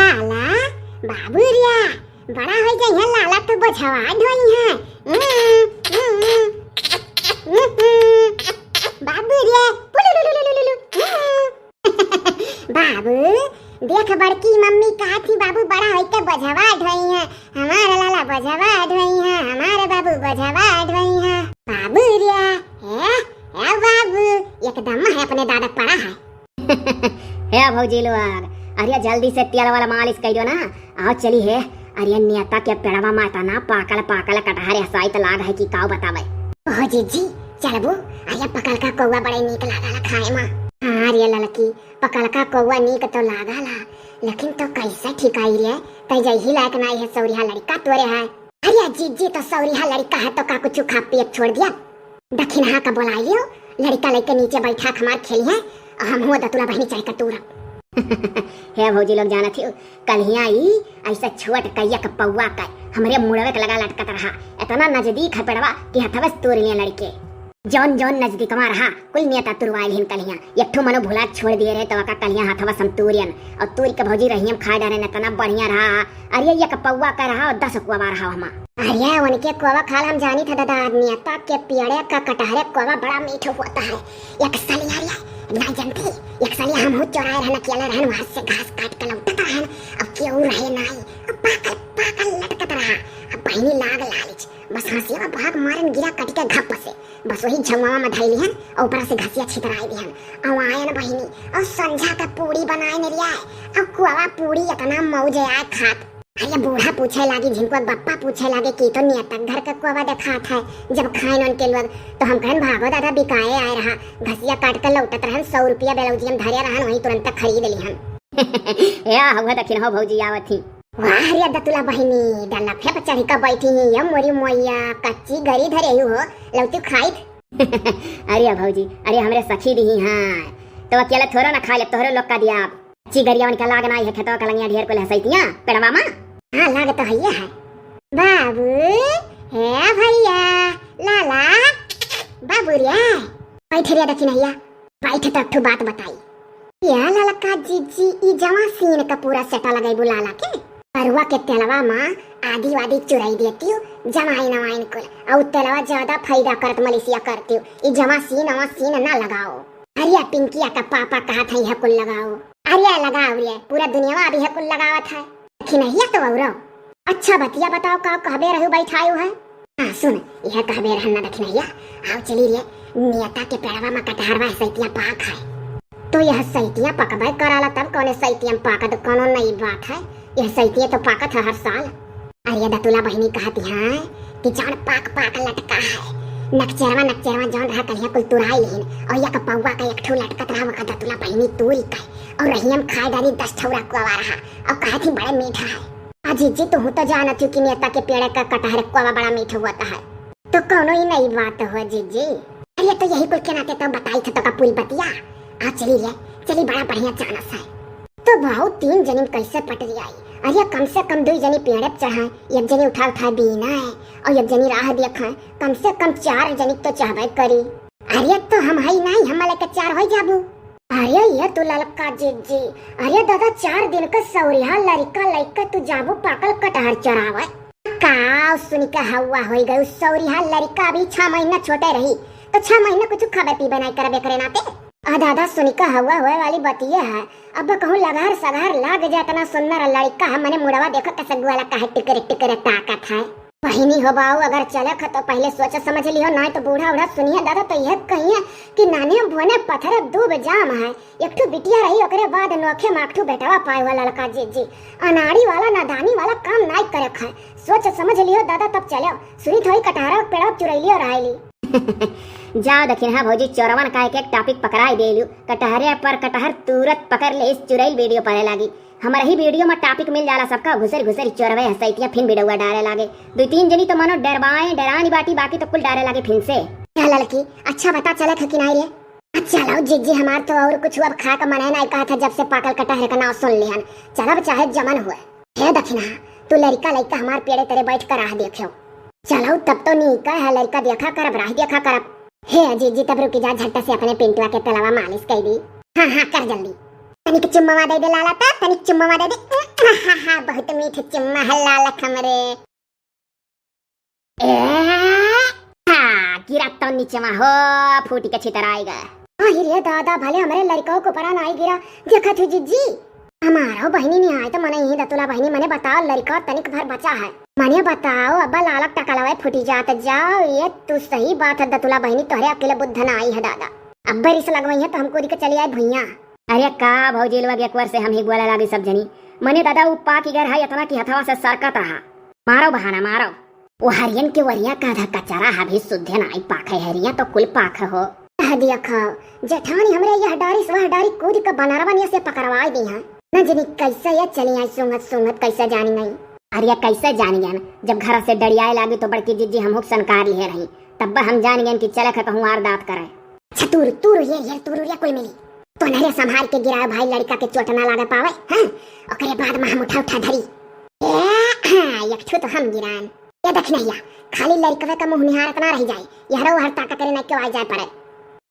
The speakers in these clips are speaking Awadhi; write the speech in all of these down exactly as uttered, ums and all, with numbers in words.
लाला, बाबू रे, बड़ा होइ गई है लाला तो बोझवा ढोई है। बाबू रे, पुलुलुलुलुलुलु। बाबू, देख बड़की मम्मी कहा थी, बाबू बड़ा होई के बोझवा ढोई है, हमार लाला बोझवा ढोई है, हमार बाबू बोझवा ढोई है। बाबू रे, ए, ए बाबू, एकदम है अपने दादा पड़ा है। हे भौजी लोग, अरे जल्दी से तेल वाला मालिश कर दो ना, आओ चली है। अरे नेता के पेड़वा में इतना पाकल पाकल कटहर असाइत लाग है कि काउ बतावे। ओहो जीजी, चलबू? अरे पकल का कौआ बड़े नीक लागला खाए में। हाँ रे ललकी, पकल का कौआ नीक तो लागला, लेकिन तो कैसे ठिकाई रे, तै जही लायक नाई है, सौरिहा लड़का तोरे है। अरे जीजी, तो सौरिहा लड़का है तो का कुछ खा पिए छोड़ दिया? दखिनहा का बोलाई लियो, लड़का लइके नीचे बैठा के हमार खेली है, और हम हुआ दतुला बहनी चढ़ के तूरा। हे भौजी लोग, जानत ही कलिया ई ऐसा छोट कइया के पौआ के हमरे मुड़वे के लगा लटकत रहा। इतना नजदीक है पेड़वा कि हथवे से तोड़ लिया लड़के। जौन जौन नजदीकवा रहा, कुल नेता तुरवाइल हिन कलिया। एक ठो मनो भुला छोड़ दिए रहे, तो ओका कलिया हथवा से हम तूरियन, और तूर के भौजी रहियम खाए डारे, इतना बढ़िया रहा। अरे एक पौआ का रहा और दस कोवा रहा हमा। अरे उनके कोवा खाल हम जानी था दादा, नेता के पियड़े का कटहरे कोवा बड़ा मीठ होता है। एक सलिया रे, ना जानती, एक सलिया हम चोराए रहन, अकेले रहन, वहां से घास काट के लौटत रहन, अब केहू रहे नाई, अब पाकल पाकल लटकत रहा, अब बहिनी लाग लालिच, बस हंसिया भाग मारन गिरा कट के घप से। बस वही झौंवा में धइली हन और ऊपर से घसिया छितराई दी हन। और आयन बहिनी और संझा का पूड़ी बनाए ने रिया और कुआवा पूड़ी इतना मौज आए खात। अरे बूढ़ा पूछे लागी, झिनको बप्पा पूछे लागे कि तो नियतक घर के कुआवा देखात है। जब खाइन उनके लोग तो हम कहन भागो दादा, बिकाए आए रहा, घसिया काट के लौटत रहन, सौ रुपया ब्लाउजिया में धरे रहन, वहीं तुरंत खरीद ली हन। या हुआ दखिन हो भौजी आवत ही। वाह रे दतुला बहिनी, डल्ला फेप चढ़ी का बैठी ही, ये मोरी मोइया, कच्ची गरी धरे ही हो, लौती खाइत। अरे भौजी, अरे हमरे सखी दी ही, हाँ, तो अकेले थोड़ा ना खा ले, तोहरे लोग का दिया आप। कच्ची गरिया उनका लाग ना है, खेतवा कलंगिया ढेर कुल हसैतिया, पेड़वा मा। हाँ, लाग तो है, है। बाबू, हे भैया, लाला, बाबू रे, बैठ रे दखिनहिया, बैठ तो एक ठो बात बताई। या ललका जीजी, ई जमा सीन का पूरा सेटा लगैबू लाला के? परुआ के तेलवा मा आदि वादी चुराई देतियो, जमाइन वमाइन कुल, और तेलवा ज्यादा फायदा करत मलेशिया करतियो। ई जमा सीन अवा सीन ना लगाओ। अरे पिंकिया का पापा कहत है यह कुल लगाओ। अरे लगाओ रे, पूरा दुनिया अभी है कुल लगावत है। दखिनहिया तो औरो। अच्छा बतिया बताओ, का कहबे रहू बैठायो है? हाँ सुन, यह कहबे रहन ना दखिनहिया, आओ चली रे, नेता के पेड़वा मा कटहरवा सैतिया पाक है। तो यह सैतिया पकबे कराला तब कौने सैतिया में पाकत, कौनो नई बात है, यह सैतिया तो पाकत है हर साल। अरे दतुला बहिनी कहती है कि जौन पाक पाक लटका है, नकचरवा नकचरवा जौन रहा कलिया कुल तुराई लिहिन, और यक पौवा का एक ठो लटकत रहा, वका दतुला बहिनी तूरी का, और रहियम खाए डाली दस ठौरा कोवा रहा, और कहत ही बड़े मीठा है। आ जीजी, तुहू तो जानत हो कि नेता के पेड़ का कटहर कोवा बड़ा मीठा होता है। तो कौनो ही नई बात हो जीजी। अरे तो यही कुल के नाते तो बताई था तो का पूरी बतिया। आ चली रे, चली, बड़ा बढ़िया जानस है। तो भाऊ तीन जनी कैसे पट जाई? अरे कम से कम दो जनी पेड़े पे चढ़ाए, एक जनी उठा उठा बीना है और एक जनी राह देखा है, कम से कम चार जनी तो चाहबे करी। अरे तो हम हई नहीं, हम लेके चार हो जाबू। अरे ये तू ललका जीजी, अरे दादा, चार दिन का सौरिहा लड़का लइका तू जाबू पाकल कटहर चरावे? का सुन के हवा होई गई, सौरिहा लड़का अभी छह महीना छोटे रही तो छह महीना कुछ खाबे पीबे नहीं करबे करे नाते। आ दादा सुन के हवा होए वाली बतिये है, अब कहूँ लगहर सगहर लाग जाए, इतना सुंदर लड़का है, मने मुड़वा देखो कैसे गुआला काहे टिकरे टिकरे ताकत है। बहिनी हो बाऊ, अगर चलक ह तो पहिले सोच समझ लिहो, नाहीं तो बूढ़ा उढ़ा सुनिहे दादा तो यह कहिए कि नाने भुवने पत्थर दूब जाम है। एक ठो बिटिया रही, ओकरे बाद नोखे मा एक ठो बेटवा पाए हुआ ललका जीजी। अनाड़ी वाला नादानी वाला काम नाई करे खाए। सोच समझ लिहो दादा तब चलो। सुनी थोड़ी कटहरा पेड़वा चुरैलियो रहली। जाओ दखिनहा भौजी, चोरवन का एक एक topic पकड़ाई देलू। कटहरे पर कटहर तुरत पकड़ ले, इस चुरैल video पड़े लागी। हमरे ही video मा topic मिल जाला सबका, घुसर घुसर चोरवे हसैतिया फिन video डारे लागे। दो तीन जनी तो मनो डरवाए, डरानी बाटी, बाकी तो कुल डारे लागे फिन से। क्या ललकी, अच्छा बता चलक ह कि नाई रे? अच्छा लो जीजी, हमार तो और कुछ अब खाए का मने नाई कहा था, जब से पाकल कटहरे का नाव सुन लिहन। चलब चाहे जमन हुए। हे दखिनहा, तू लड़का लइका हमार पेड़े तरे बैठ कर राह देख्यो। चलो तब तो नीक है, लड़का देखा करब, राह देखा करब। हे जीजी, तब रुकी जा, झट से अपने पिंटुआ के तेलवा मालिश कर दी। हाँ हाँ, कर जल्दी। तनिक चुम्मवा दे दे लाला, तब तनिक चुम्मवा दे दे। बहुत मीठ चुम्मा है लालक हमरे। ए, हाँ, गिरा तो नीचे मा हो, फूटी के छितराई गए। अरे रे दादा, भले हमरे लड़िकौ के ऊपर नाई गिरा। देखत ही जिज्जी, हमारो बहिनी निहाय तो मने ही दतुला बहिनी, मने बताओ, लड़िकौ तनिक भर बचा है। मने बताओ, अब्बा लालक टकलवे फूटी जात जाओ। ये तू सही बात है दतुला बहिनी, तोहरे अकेले बुद्ध ना आई है दादा। अब्बे रिस लगवई है तो हमको दिके चली आए भुइयां। अरे का भौजी लोग, एक वर्ष से हम ही बोला लागी सब जनी। मने दादा उ पाकी गए है इतना कि हथवा से सरकत रहा। मारो बहाना मारो। वो हरियन के वरिया का आधा कचरा है, अभी सुद्धे नाई पाखे, हरिया तो कुल पाखे हो। कह दिया खाओ, जेठानी हमरे यह डारी से वह डारी कूद के बनरवा निया से पकड़वाई दी है। न जनी कैसे ये चली आई सूंघत सूंघत, कैसे जानी नहीं। अरे कैसे जानी जान, जब घर से डरियाए लागी तो बड़की जिज्जी हमहू के सनकार लिए रही, तब हम जान गए कि चले खे कहूँ आर दांत करे। छतुर तूर ये, ये तूर ये कुल मिली। तो नहरे संभाल के गिराए भाई, लड़िका के चोट ना लागे पावे, हैं? ओकरे बाद में हम उठा उठा धरी। ए, हाँ, एक ठो तो हम गिरान। ये देख नहिया, खाली लड़िकवे का मुंह निहारत ना रह जाए, यहरो हर ताका करे ना क्यों आ जाए पड़े।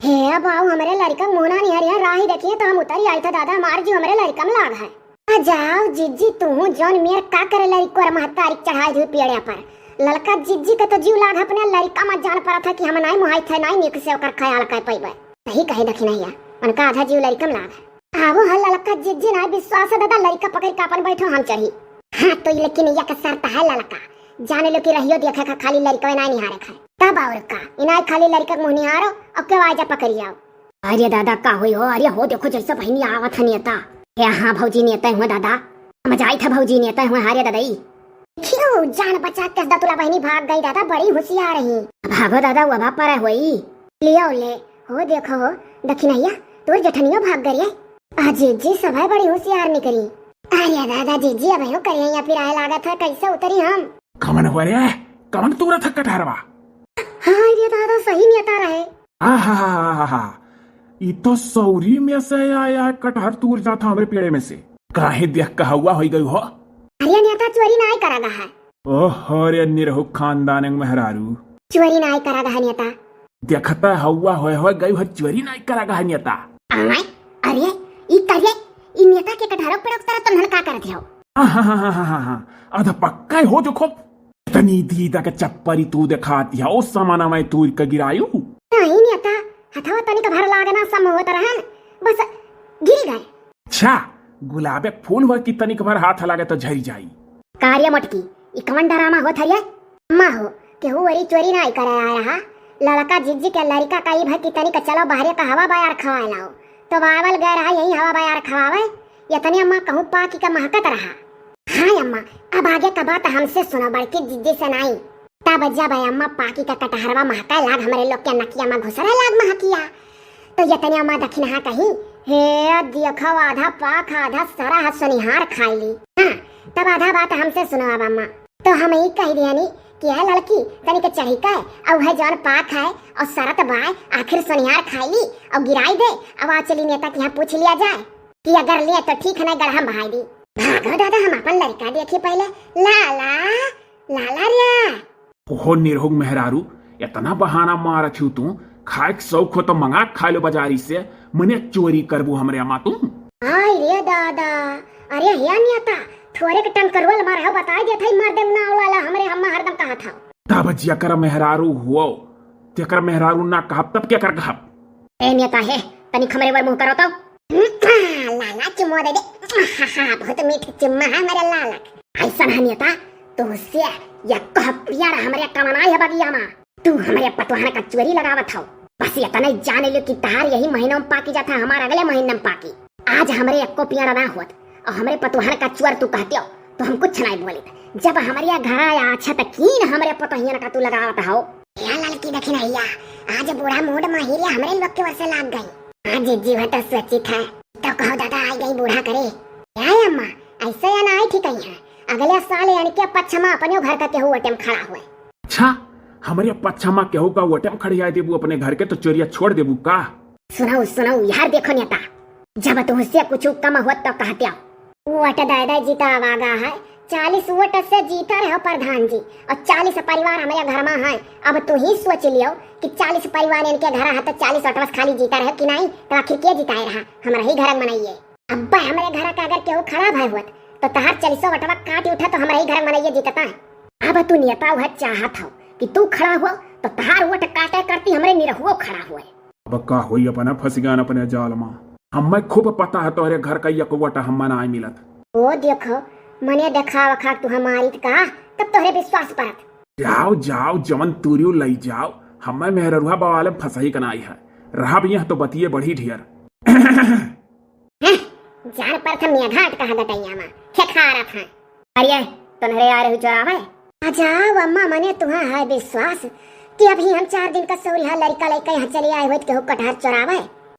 हे बाऊ, हमरे लड़िका के मुंह ना निहारिया, राही देखिए तो हम उतरी आई था दादा, हमार जीव हमरे लड़िका में लाग है। आ जाओ जिज्जी, तू जौन मेर का करे लड़िको रे महतारी चढ़ाई हुई पेड़े पर। लड़का जिज्जी के तो जीव लाग है, अपने लड़िका में जान पड़ा था कि हम नाई मुहाई थे, नाई निक से ओकर ख्याल कर पैबे। सही कहे दखिनैया, उनका आधा जीव लड़िका में लाग है। आवो है ललका जिज्जी, ना विश्वास है दादा, लड़िका पकड़ के अपन बैठो, हम चढ़ी। हाँ, तो लेकिन यह के शर्त है ललका, जाने लो कि रहियो देखे खा, खाली लड़िका ना निहारे खाए। तब और का, इनाय खाली लड़िका के मुंह निहारो, और के आजा पकड़ी आओ। अरे दादा, का होई हो? अरे हो देखो, जैसे बहिनी आवत है नेता। हे हाँ भौजी, नेता हुआ दादा, हम जाई था भौजी, नेता हुआ। हाँ रे दादाई, क्यों जान बचा के दतुला बहिनी भाग गई दादा, बड़ी होशियार रही। भागो दादा, वो भाग पर होई। लियो ले, हो देखो हो, दखिनैया, तोर जेठनियो भाग गई है। अजी जी, सभे बड़ी होशियार निकली। अरे दादा, जीजी अब यूं करिए या फिर आए लागत है, कैसे उतरी हम? कमन हुआ रे? कमन तूरा था कटहरवा? हाँ रे दादा, सही नेता रहे। आहा, ई तो सौरी में से आया कटहर तूर जात हमरे पेड़े में से। काहे देख कहवा होई गई हो? अरे नेता, चोरी नाई करा गा है। ओहो रे निरहु खानदान मेहरारू। चोरी नाई करा गा है नेता। देखता हवा होए होए गई हो, चोरी नाई करा गा है नेता। आय, अरे, ई करे, ई नेता के कटहरो पे उतरा तन्हन का करत हो? आहा, हा, हा, हा, हा, हा। आधा पक्का हो जो खूब। तनी दीदा के चप्परी तू देखात या, ओ समाना में तूर के गिरायू। नहीं नेता, हथवा तनिक भर लागना सम होत रहन, बस गिर गए। अच्छा, गुलाबे के फूल हुआ कि तनिक भर हाथ लागे तो झरी जाई। का रे मोटकी, ई कवन डरामा होत हरिया? अम्मा हो, केहू वरी चोरी नाई करे आए रहा। लड़का जिज्जी के लड़िका का ई भर कि तनिक चलो बाहरे का हवा बयार खवाए लाओ। तो बावल गए रहा यही हवा बयार खवावे, यतने अम्मा कहूँ पाकी का महकत रहा। हाँ अम्मा, अब आगे का बात हमसे सुनो, बड़की जिज्जी से नाई। तब जब अम्मा पाकी का कटहरवा महकाए लाग, हमरे लोग के नकिया में घुसरे लाग महकिया, तो यतने अम्मा दखिनहा कही, "हे, देखो, आधा पाक, आधा सरा है, सोनिहार खाई ली।" हाँ, तब आधा बात हमसे सुनो अब अम्मा। तो हम ई कह दियानी कि है लड़की, तनिक चढ़ी के, और है जौन पाक है और सरत बाय, आखिर सोनिहार खाई ली और गिराई दे। अब आ चली नेता के यहाँ पूछ लिया जाए कि अगर लिए तो ठीक है, नहीं गढ़ा में बहाई दी। भागो दादा, हम अपन लड़का देखी पहले। लाला, लाला रे। ओहो निरहुग मेहरारू, इतना बहाना मारत हूँ तू, खाए के शौक हो तो मंगा के खा लो बाजारी से, मने चोरी करबू हमरे अम्मा तू। हाय रे दादा, अरे हे नेता, थोरे के टंकरुआ मार हो, बताई देत हई, मार देम ना वाला हमरे अम्मा हरदम कहा था। तब जेकर मेहरारू हुओ, तेकर मेहरारू ना कहब, तब केकर कहब? ए नेता हे, तनिक हमरे वर मुंह करो तो। लाला चुम्मा दे दे। बहुत मीठ चुम्मा है मेरे लालक। ऐसन है नेता, तू से या कह पियाड़ा हमरे कमनाई है बगिया मा। तू हमरे पतवाहन का चोरी लगावत हौ। बस इतने जान ले कि तहार यही महीना में पाकी जाता, हमार अगले महीना में पाकी। आज हमरे एको पियाड़ा ना होत और हमरे पतवाहन का चोर तू कहते हो तो हम कुछ नहीं बोलित। जब हमरे घर आया अच्छा त कीन हमरे पतोहियन का तू लगावत हौ। या ललकी दखिनैया, आज बूढ़ा मूड माहिरिया हमरे लोग के ओर से लाग गई। आज जीव तो सोचित है, तो कहो दादा आ गई बूढ़ा करे। या अम्मा, ऐसे या ना आई ठीक है, अगले साल यानी के पच्छमा अपने घर का केहू ओटे में खड़ा हुए। अच्छा, हमरे पच्छमा केहू का ओटे में खड़िया देबू अपने घर के तो चोरिया छोड़ देबू का? सुनऊ, सुनऊ, यार देखो नेता, जब तुमसे कुछ कम होत तो कहते हो। वोट दादा जीता आवागा है, चालीस वोट से जीता रहो प्रधान जी, और चालीस परिवार हमारे घर में है। अब तू ही सोच लियो कि चालीस परिवार इनके घर है तो चालीस वोट बस खाली जीता रहो कि नहीं, तो आखिर के जिताए रहा? हमारा ही घर में नहीं है। अब हमारे घर का अगर केहू खराब है होत तो तहार चालीसो वोटवा काट उठा तो हमरा ही घर मनइया जीतता है। अब तू नेता हुआ चाहत हो कि तू खड़ा हुआ तो तहार वोट काटे करती हमरे निरहुओ खड़ा हुआ है। अब का होई, अपना फंस गया अपने जाल मा। हमें खूब पता है तोहरे घर का एक वोट हमें ना मिलत। ओ देखो, मने देखा वखा तू हमारी का, तब तोहरे विश्वास परत। जाओ, जाओ, जवन तूरियो लई जाओ, हमें मेहररुआ बवाले फंसही का नाई है। रहब यह तो बतिये बढ़ी ढेर। हैं, जान परत मेघा अटका है गटैया मा, खेखारत है। अरे, तोहरे आ रही चोरावे? आ जाओ अम्मा, मने तुहाँ है विश्वास कि अभी हम चार दिन का सौरिहा लड़का लइके यहाँ चली आए हुए केहू कटहर चोरावे।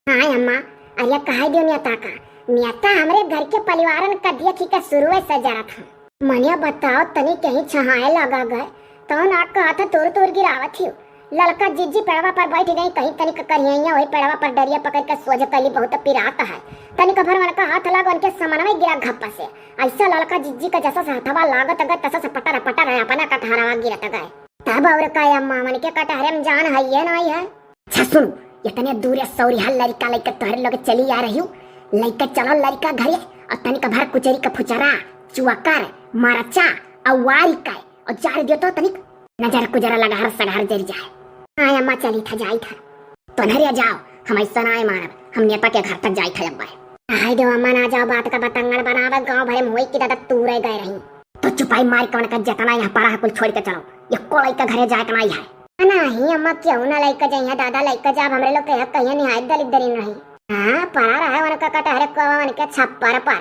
हाँ अम्मा, अरे कहे दियो नेता का, नेता हमरे घर के परिवारन का देखी के शुरुए से जरत है। मने बताओ तनी कहीं छहाए लगा गए, तौन आ कहत है तोड़ तोड़ गिरावत हियो। ललका जिज्जी पेड़वा पर बैठ गई, कहीं तनिक करियैया वही पेड़वा पर डरिया पकड़ के सोझ कली बहुत पिरात है। तनिक भर उनका हाथ लग उनके समनवे गिरा घप्पा से। ऐसा ललका जिज्जी का जसा से हथवा लागत गए तसा से पटर पटर अपना कटहरवा गिरत गए। तब और का अम्मा, मन के कटहरे में जान है ये नाई है। अच्छा सुन, इतने दूर सौरिहा लड़का लइके तोहरे लोग चली आ रही हूँ, लइके चलो लड़का घरे और तनिक भर कुचरी का फुचरा, चुअकर, मरचा और वारी का और जार दियो तो तनिक नजर कुजरा लगहर सगहर जरि जाए। हाँ अम्मा, चली था, जाई था। तो नरिया जाओ, हम ऐसा ना आए मानब, हम नेता के घर तक जाई था अब्बा। आए दो अम्मा, ना जाओ, बात का बतंगड़ बनावे, गाँव भरे में होई कि दादा तू रह गए रही। तो चुपाई मार के उनका जतना यहाँ पड़ा है कुल छोड़ के चलो, ये को लइका घरे जाए के नाई है। नहीं अम्मा, क्यों ना लइका जाइए दादा, लइका जाब हमरे लोग के कहिए निहायत दलिद्दरीन रही। हाँ, पड़ा रहे उनका कटहरे को उनके छप्पर पर।